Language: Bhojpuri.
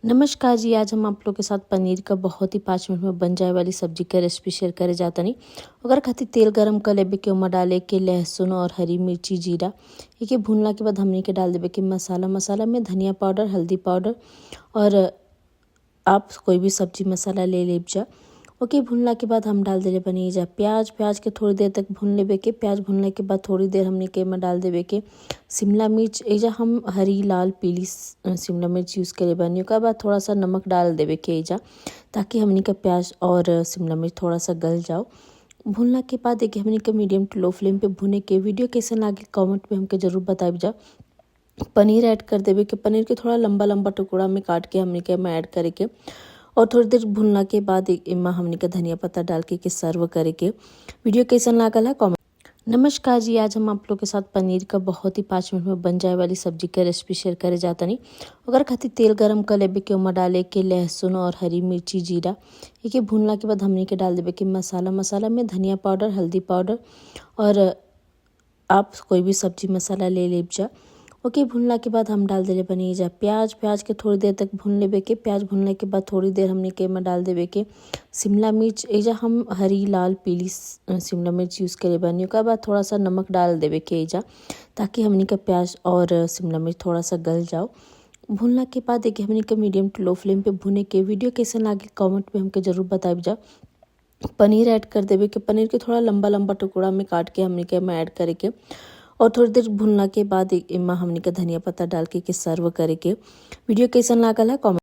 नमस्कार जी, आज हम आप लोग के साथ पनीर का बहुत ही 5 मिनट में बन जाए वाली सब्जी का रेसिपी शेयर करे जातनी। ओकरा खातिर तेल गरम कर लेबे के, ओमा डाले के लहसुन और हरी मिर्ची, जीरा। एके भुनला के बाद हमनी के डाल देबे के मसाला। मसाला में धनिया पाउडर, हल्दी पाउडर और आप कोई भी सब्जी मसाला ले लेब जा। ओके भुनला के बाद हम डाल देले बनी जा प्याज। प्याज के थोड़ी देर तक भून लेबे के। प्याज भुनला के बाद थोड़ी देर हमनी के एमे डाल देबे के शिमला मिर्च। एजा हम हरी, लाल, पीली शिमला मिर्च यूज़ करे बानी। ओकरा बाद थोड़ा सा नमक डाल देबे के एजा, ताकि हमनी के प्याज और शिमला मिर्च थोड़ा सा गल जाओ। भुनला के बाद देखिए, हमनी के मीडियम टू लो फ्लेम पे भुने के। वीडियो कैसन लागे, कमेंट में हमके जरूर बताइब जा। पनीर ऐड कर देबे के। पनीर के थोड़ा लंबा लंबा टुकड़ा में काट के हमनी के एमे ऐड करे के और थोड़ी देर भुनला के बाद एमा हमनी के धनिया पत्ता डाल के सर्व करे के। वीडियो कैसन लागल है, कमेंट। नमस्कार जी, आज हम आप लोग के साथ पनीर का बहुत ही 5 मिनट में बन जाए वाली सब्जी का रेसिपी शेयर करे जातनी। ओकरा खातिर तेल गरम कर लेबे के, ओमा डाले के लहसुन और हरी मिर्ची, जीरा। एके भुनला के बाद हमनी के डाल देबे के मसाला। मसाला में धनिया पाउडर, हल्दी पाउडर और आप कोई भी सब्जी मसाला ले लेब जा। ओके भुनला के बाद हम डाल देले बनी जा प्याज। प्याज के थोड़ी देर तक भून लेबे के। प्याज भुनला के बाद थोड़ी देर हमनी के एमे डाल देबे के शिमला मिर्च। एजा हम हरी, लाल, पीली शिमला मिर्च यूज़ करे बानी। ओकरा बाद थोड़ा सा नमक डाल देबे के एजा, ताकि हमनी के प्याज और शिमला मिर्च थोड़ा सा गल जाओ। भुनला के बाद देखिए, हमनी के मीडियम टू लो फ्लेम पे भुने के। वीडियो कैसन लागे, कमेंट में हमके जरूर बताइब जा। पनीर ऐड कर देबे के। पनीर के थोड़ा लंबा लंबा टुकड़ा में काट के हमनी के एमे ऐड करे के और थोड़ी देर भुनला के बाद एमा हमनी के धनिया पत्ता डाल के सर्व करे के। वीडियो कैसन लागल है, कमेंट।